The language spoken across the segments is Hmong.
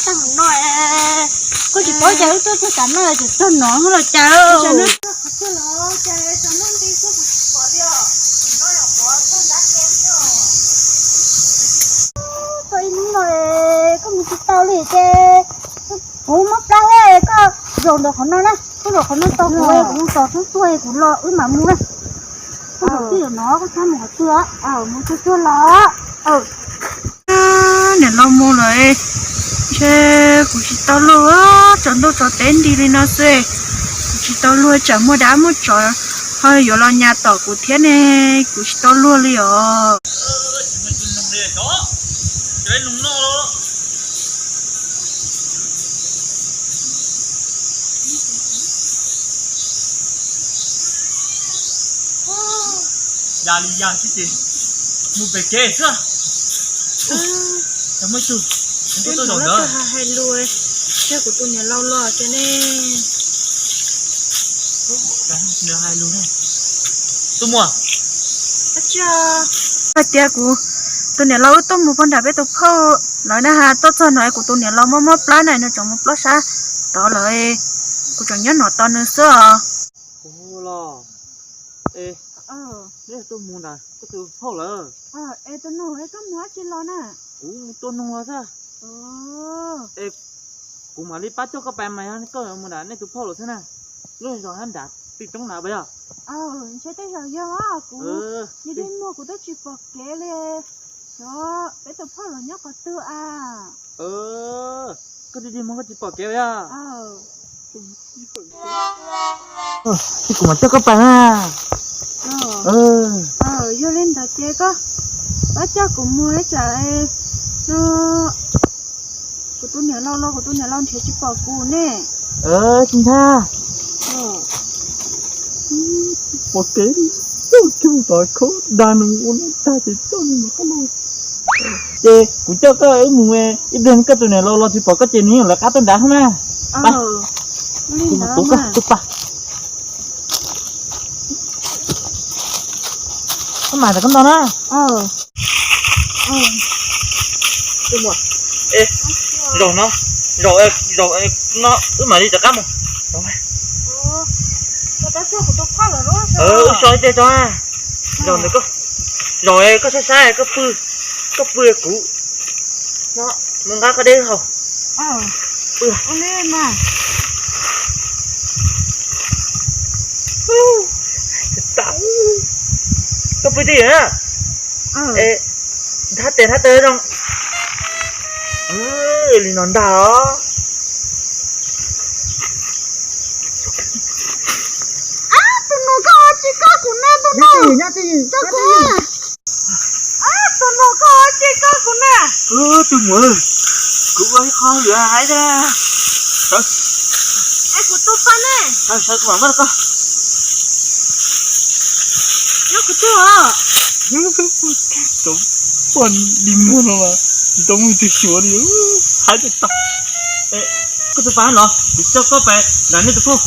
Tag no, koj tsis paub cas wb tuaj txog tav no tseem txog no los cas. Tau ib hnub no koj mus tsis tau li ces kuv mob plab thiab, koj zaum ntawm qhov no na, koj zaum qhov no tos kuv, kuv mus tos xub tuag kuv los wb mam mus na. Koj zaum twg no koj txhob mus qhov twg, mus tsuag tsuag los. Niam laus mus lawm, ntshe kuv tsis tau luag, tsaus ntuj tsaus teb nti li no xwb, kuv tsis tau luag tsam muaj dab muaj tsov ho yuav los nyas tom kuv thiab ne, kuv tsis tau luag li os. Ya li ya xwb ces mus pem kev xwb. Cov muaj ib tug, tus tuaj zaum ntawd hais lus, cia kuv tus niam laus los ces ne. Nws hais lus ne. Tuaj mus. Hais tias kuv tus niam laus wb tuaj mus pog nram peb tus phauj lawv na has, tuaj txog no kuv tus niam laus mob mob plab na, nws tseem mus plob sab tod lawm, kuv tseem nyob no tos nws xwb os. Kuv los, es, neb tuaj mus nram koj tus phauj lawm? Es tus nus, koj mus dab tsi los na? Kuv mus tua noog los xwb. Es kuv mam li pab coj koj pais mas yog koj mus nram nej tus phauj lawm xwb na. Lub zos hab nram twg coob na puas yog? Ntshe tej zaum yog kuv, nws dig muag kuv twb tsis pom kev li. Xyov peb tus phauj los nyob qhov twg a? Koj dig dig muag koj tsis pom kev puas yog? Ces kuv mam coj koj pais na. Yog li ntawd ces koj, koj coj kuv mus ib tsam no, kuv tus niam laus los kuv tus niam laus nrhiav tsis pom kuv ne. Tsis ntshai. Pom kev, coj kiag mus tod khaub dag nws ua neej tag ces coj nws mus qab no. Ces kuv coj koj wb mus, ib pliag koj tus niam laus los tsis pom koj ces nws yeej lawv qab tuaj nrad na. Pais, kuv mus tuav koj tus pas. Koj mam rov qab nto na. Zaum no, zaum, zaum no wb mam li rov qab mus. Wb so ib teg tso. Zaum ntawd koj, zaum koj saib saib koj pw, koj pw kuv mus nqa koj deb haus. Pw. Koj pw twj ywm na. Thab tes thab taw zoo li no ntag os. Ab, tus nus, koj ua tsi koj kuv na, tus nus, koj kuv. Ab, tus nus, koj ua tsi koj kuv na. Tus muam, kuv ua ib qho lwm hais tiag. Es kuv tus pas ne? Sawv kuv mam muab koj. Nyob kuv tuag os. Cov poj dig muag no mas tsis tau muaj ib tug xyuav li, hais tias tag. Koj tus pas los kuv coj koj pais nram nej tus phauj.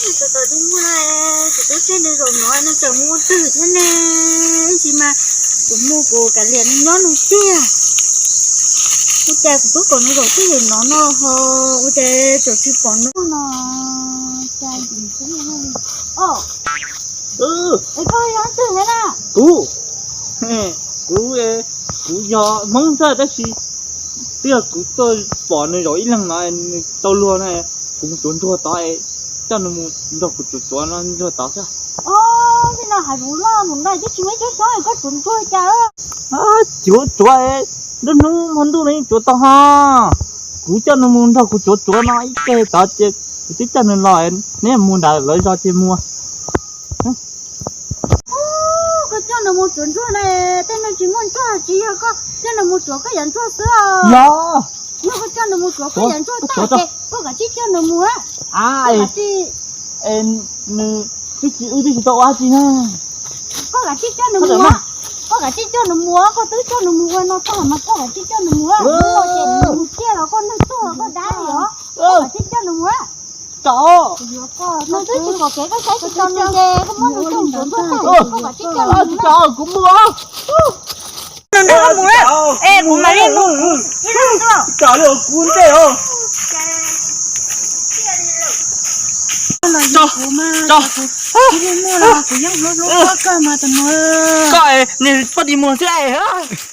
Tus tau dig muag, kuv twb tseg nws zaum no nws tseem mus ua twg thiab ne. Ib ntsis mas kuv mus kuv kav liam nws nyob nws tiag. Ua cas kuv twb kom nws zaum twj ywm no no ho ua cas tseem tsis pom nws no. Cas kuv, es koj yog leej twg thiab na? Kuv, kuv, kuv yog Hmoob xwb tab sis twb yog kuv tuaj pom nws zaum ib leeg no nws tau luag na, kuv mus tsuav ntsuag tod, coj nws mus nrog kuv tsuav tsuav no ntsuag tod xwb. Tej no hais lus loj mus ntag, twb tsis muaj ib tug xyoob koj tsuav ntsuag cas. Tsuav tsuav, nruab hnub hmo ntuj no yeej tsuav tau ho. Kuv coj nws mus nrog kuv tsuav tsuav no ib teg tod ces kuv twb coj nws los, neb mus nram lawv zos ces mus. Koj coj nws mus tsuav ntsuag na, tej no tsis muaj ntsuag, tsis yog koj coj nws mus tsuav koj yav ntsuag xwb os. Yog koj coj nws mus tsuav koj yav ntsuag tag ces koj kav tsij coj nws mus. Nws, wb twb tsis tau ua dab tsi na. Koj kav tsij coj nws mus, koj kav tsij coj nws mus, koj twb coj nws mus ua no tag mas koj kav tsij coj nws mus, mus ces nws mus tiag los koj neeg tuag los koj dab li os, koj kav tsij coj nws mus. Tso, nws twb tsis pom kev, koj saib tsis tau nws ces koj muab nws coj mus ntsuag tag, koj mam tib coj los. Tso, kuv mus. Nws nrog koj mus na. Es kuv mam li mus. Tso li kuv ntej os. Tso, tso. Koj es niag poj di muag xwb es.